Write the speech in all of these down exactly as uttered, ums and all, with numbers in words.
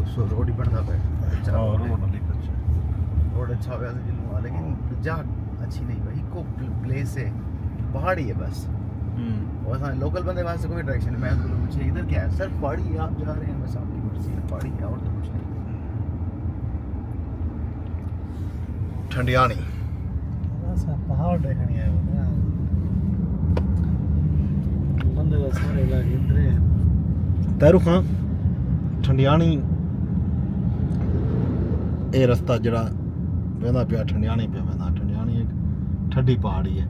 سو روڈ ہی بݨدا پئے۔ اچھا، ہاں، روڈ روڈ ہے۔ روڈ اچھا ہویا سی جنوں، لیکن جا اچھی نہیں بھائی، کو پل-، پلیس ہے، پہاڑی ہے بس۔ ہوں۔ اور اساں لوکل بندے واسطے کوئی اٹریکشن نہیں۔ میں تو پوچھے، "ادھر کیا ہے؟" "سر، پہاڑی ہے، آپ جا رہے ہیں، بس آپ کی مرضی ہے، پہاڑی ہے اور تو کچھ نہیں۔" ٹھنڈیانی۔ اساں پہاڑ ݙیکھݨ آئے ہوئے ہیں۔ بندے دا سارے علاقے ادھر ہیں۔ طاہر خان، ٹھنڈیانی، اے رستہ جڑا ویندا پیا ٹھنڈیانی پیا ویندا۔ ٹھنڈیانی ہک ٹھڈی پہاڑی ہے،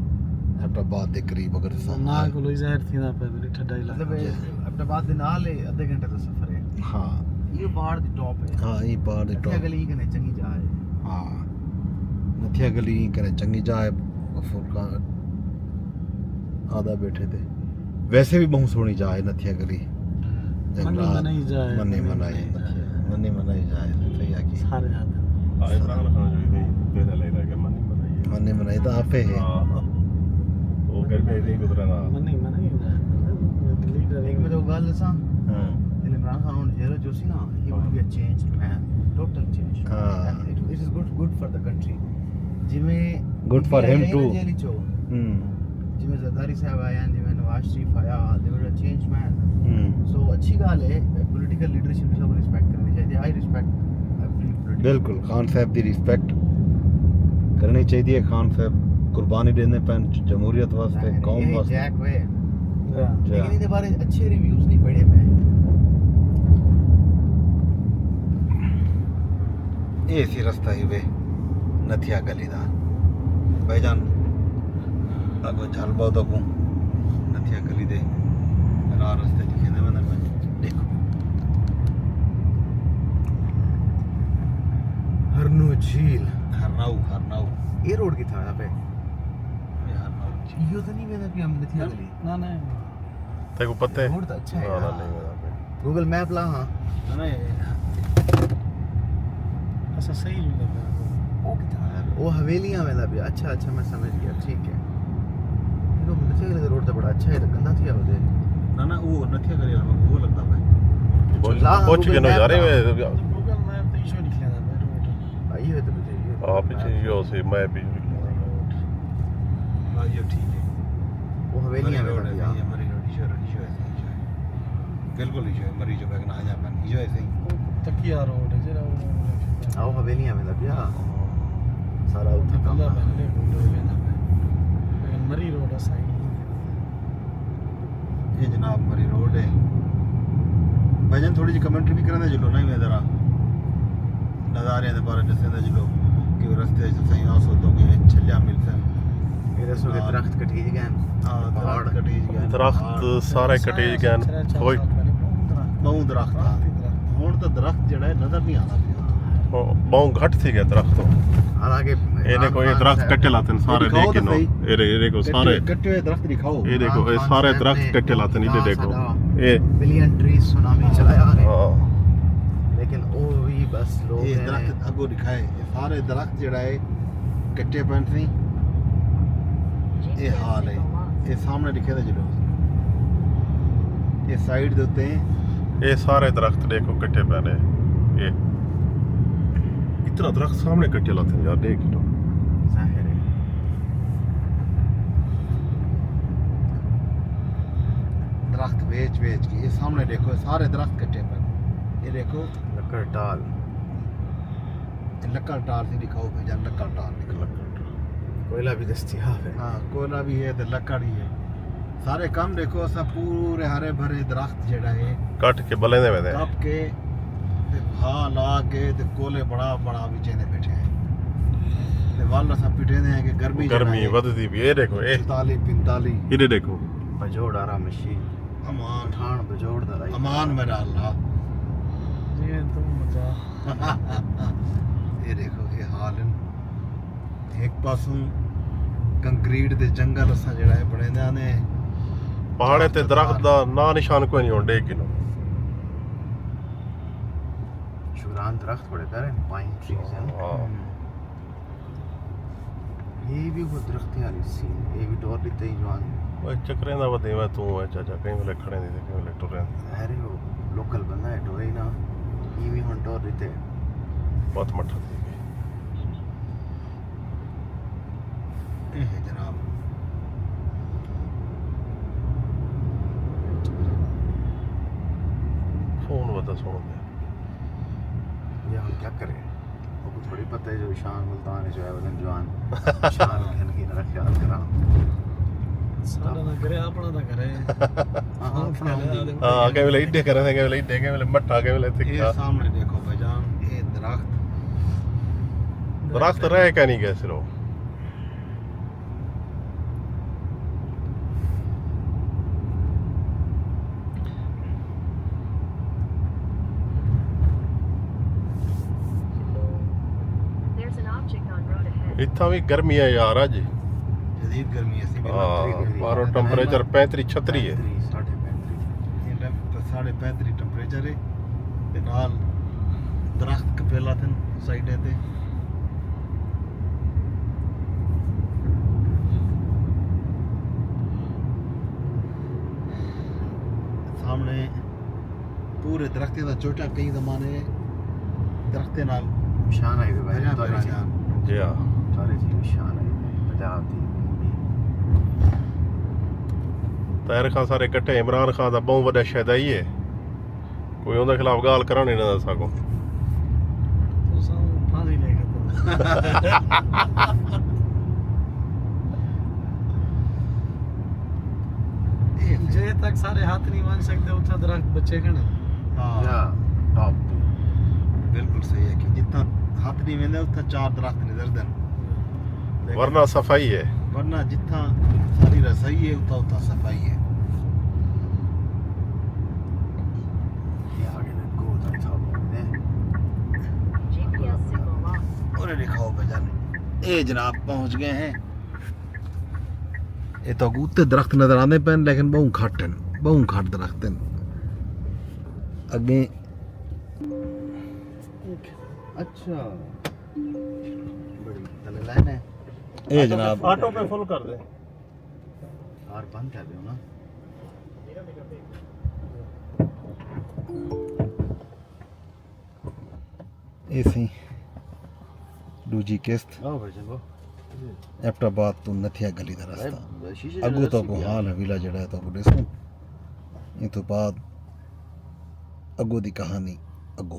ایبٹ آباد دے قریب۔ اگر تساں نہ کولو ہی ظاہر تھیندا پیا، ویری ٹھڈا علاقہ۔ مطلب، جی۔ ایبٹ آباد دے نال ہے، ادھے گھنٹے دا سفر ہے۔ ہاں۔ یہ پہاڑ دی ٹاپ ہے۔ ہاں، یہ پہاڑ دی ٹاپ۔ نتھیا گلی کنے چنگی جا ہے۔ ہاں۔ نتھیا گلی کنے چنگی جا ہے۔ فرقان آدھا بیٹھے تے۔ ویسے بھی بہت سوہݨی جا ہے نتھیا گلی۔ منی منائی جا ہے، منی منی منائی منائی جا ہے۔ نتھیا، منی منائی جا ہے، صحیح آکھی۔ سارے آدھے۔ آ عمران خان جو اتنے تیرہ لے رہا کہ منی منائی ہے۔ منی منائی تو آپ ہے۔ ہاں۔ وہ گھر پہ اتنے ہی گزرا نا۔ منی منائی جا ہے۔ لیڈر ایک بجے وہ گل سا۔ ہاں۔ دل عمران خان ہن جیل جو سی نا، he would be a changed man, total change۔ ہاں۔ It, it is good, good for the country۔ جویں good for him too۔ جیل چو۔ ہوں۔ جویں زرداری صاحب آئے ہیں، جویں نواز شریف آیا، they were a changed man۔ ہوں۔ سو اچھی ڳالھ ہے، پولیٹیکل لیڈرشپ سب ریسپیکٹ کرنی چاہیے۔ I respect every political۔ بالکل، خان صاحب دی ریسپیکٹ کرنی چاہیے۔ خان صاحب قربانی ݙیندے پئن جمہوریت واسطے، ظاہر ہے، قوم یہی واسطے۔ جیک ہوئے۔ ہاں۔ جی۔ لیکن ان دے بارے اچھے ریویوز نہیں پڑھے میں۔ اے سی رستہ ہی وے نتھیا گلی دا۔ بھائی جان، اگو جھل بہت اگوں نتھیا گلی دے راہ رستے لکھے دے وندن میں۔ ݙیکھو۔ ہرنو جھیل۔ ہرناؤ، ہرناؤ۔ اے روڈ کتھاں آیا پئے؟ اے ہرناؤ جھیل۔ ایہو تے نہیں ویندا پیا نتھیا گلی؟ نہ، نہ۔ تیکوں پتہ ہے؟ روڈ تاں اچھا ہے نہ، نہ، یار۔ نہیں ویندا پیا۔ گوگل میپ لا ہاں۔ نہ، نہ، اے اساں صحیح ویندا پیا۔ او کتھاں آیا؟ او حویلیاں ویندا پیا۔ اچھا، اچھا، میں سمجھ گیا، ٹھیک ہے۔ ایہو نتھیا گلی دا روڈ تاں بڑا اچھا ہے، تاں گندا تھیا ودے۔ نہ، نہ، او نتھیا گلی والا او لڳدا پیا۔ پہنچ، لا ہاں، پہنچ گوگل گئے نو میپ یار، لا۔ اے گوگل میپ تے ایشو نکلیا تھا، آٹومیٹک۔ آئی ہوئے تو بتائیے۔ آپ پیچھے ایشو سے، میں پیچھے نکلیا تھا۔ ہاں، یہ ٹھیک ہے۔ او حویلیاں مری روڈ ویندا ہے، پیا۔ یہ مری روڈ، ایشو، ایشو ہے، ایشو ہے۔ بالکل ایشو ہے، مری جو بیگ نہ آ جا پن، ایشو ہے صحیح۔ تکیا روڈ ہے جڑا، او آؤ حویلیاں ویندا پیا۔ سارا اتھاں کم ہے۔ پہلے روڈ ویندا پیا۔ لیکن مری روڈ اساں ہی۔ یہ جناب مری روڈ ہے۔ بھائی جان، تھوڑی جی کمنٹری بھی کرنا چلو نا، میں ذرا نظارے دے بارے ݙسیندا چلو کہ رستے وچ سائیں آسو تو کہ چھلیا ملسن۔ اے ݙسو کہ درخت کٹیج ڳئے ہن۔ ہاں، درخت کٹیج ڳئے ہن۔ درخت سارے کٹیج ڳئے ہن۔ کوئی ٻہوں درخت آ۔ ہݨ تاں درخت جڑا ہے نظر نہیں آندا پیا۔ ٻہوں گھٹ تھی ڳئے درخت۔ حالانکہ اے ݙیکھو، اے درخت کٹے لاتے ہیں سارے، ݙیکھ گھنو۔ اے ݙے-، اے ݙیکھو سارے۔ کٹے ہوئے درخت ݙکھاؤ۔ اے ݙیکھو، اے سارے درخت کٹے لاتے ہیں، اے ݙیکھو۔ اے بلین ٹری سونامی چلایا ہے۔ ہاں۔ لیکن او وی بس لوگ اے درخت اڳوں ݙکھائے، اے سارے درخت جڑا ہے کٹے پئن سی۔ اے حال ہے۔ اے سامݨے ݙکھے تے جلو۔ اے سائیڈ دے اُتے۔ اے سارے درخت ݙیکھو کٹے پئے نے۔ اے اتنا درخت سامݨے کٹے لاتے ہیں یار، ݙیکھ لو۔ ظاہر ہے۔ درخت ویچ ویچ کے، اے سامݨے ݙیکھو، اے سارے درخت کٹے پئے۔ اے ݙیکھو۔ لکڑ ٹال۔ لکڑ ٹال سی ݙکھاؤ بھائی جان، لکڑ ٹال ݙکھاؤ۔ کوئلہ بھی دستیاب ہے۔ ہاں، کوئلہ بھی ہے تے لکڑ ہی ہے۔ سارے کم ݙیکھو، اساں پورے ہرے بھرے درخت جڑا ہے کٹ کے بلیندے ویندے۔ کپ کے تے بھا لا کے تے کولے بݨا بݨا وچیندے بیٹھے ہیں۔ تے ول اساں پٹیندے ہیں کہ گرمی جڑا گرمی ہے، ودھدی پئی۔ اے ݙیکھو، اے چوتالیس پنتالیس۔ اے ݙیکھو۔ بجوڑ آرا مشین۔ امان۔ پٹھان بجوڑ دا رائی۔ امان میرا اللہ۔ جی، تم مزہ۔ اے ݙیکھو، اے حال ہن۔ ہک پاسوں کنکریٹ دے جنگل اساں جڑا ہے بݨیندے آندے ہیں۔ پہاڑے تے درخت دا ناں نشان کوئی نہیں ہݨ، ݙیکھ گھنو۔ شگران درخت بڑے پیارے ہیں، پائن ٹریز ہیں۔ ہاں۔ یہ بھی وہ درختیں والی سین، یہ بھی ٹور لیتے ہی جوان۔ اوئے چکریں دا ودے میں توں ہے چاچا، کہیں ویلے کھڑیں دی تے کہیں ویلے ٹریں دی۔ ظاہر ہے وہ لوکل بندہ ہے، ٹورے ہی نا۔ یہ بھی ہن تے۔ بہت مٹھا تھی ڳئے۔ اے ہے جناب۔ فون ودا سونا پیا۔ یہ ہن کیا کرے؟ اوکوں تھوڑی پتہ ہے جو شان ملتان ہے، جو ہے وزن جوان۔ شان کھن کی نہ خیال کراں۔ ساݙا نہ کرے، اپݨا تاں کرے۔ ہاں، ہاں، اپݨا ہوندی۔ ہاں، کہیں ویلے ایݙے کرے، کہیں ویلے ایݙے، کہیں ویلے مٹھا، کہیں ویلے اے تکھا۔ سامݨے ݙیکھو بھائی جان، اے درخت۔ درخت رہ کائنی ڳئے سرو۔ There's an object on road ahead. اتھاں وی گرمی ہے یار اڄ۔ شدید گرمی ہے، سی ہاں، پینتیس ڈگری۔ بارو ٹمپریچر پینتیس چھتری ہے۔ پینتیس، ساڑھے پینتیس۔ ایں ٹائم تے ساڑھے پینتیس ٹمپریچر ہے تے نال درخت کپیلا تھن سائیڈیں تے۔ سامݨے پورے درختیں دا چوٹا، کئی زمانے درختیں نال نشان آئی وے بھریا بھریا جان۔ جی ہاں۔ سارے چیز نشان آئی وے پنجاب دی۔ طاہر خان سارے کٹھے، عمران خان دا ٻہوں وݙا شیدائی ہے، کوئی اوندے خلاف ڳالھ کرݨ ہی نہ ݙیندا ساکوں۔ تساں پھانسی لے کے تو۔ جے تک سارے ہتھ نہیں ونڄ سڳدے، اتھاں درخت بچے کھڑے۔ ہاں۔ یا، ٹاپ تے۔ بالکل صحیح ہے کہ جتھاں ہتھ نہیں ویندے، اتھاں چار درخت نظر دن۔ ورنہ صفائی ہے۔ ورنہ جتھاں ساری رسائی ہے، اتھاں، اتھاں صفائی ہے۔ یہ آگے نا گود آئی تھا بولنے۔ جی پی ایس سگنل لاک۔ اور لکھاؤ بھائی جان، اے جناب پہنچ گئے ہیں۔ اے تو اتے درخت نظر آندے پئن، لیکن ٻہوں گھٹ ہن، ٻہوں گھٹ درخت ہن۔ اڳیں اچھا۔ بڑی تلے لائن ہے۔ اے جناب۔ آٹو پہ فل کر دے۔ کار بند کر دیو نا۔ اے سی ݙوجھی قسط۔ آؤ بھائی جان، آؤ۔ ایبٹ آباد توں نتھیا گلی دا رستہ۔ بھائی، شیشے اڳوں جڑا تہاکوں سی حال حویلہ جڑا ہے تہاکوں ݙیسوں۔ ایں توں بعد اڳوں دی کہانی اڳوں۔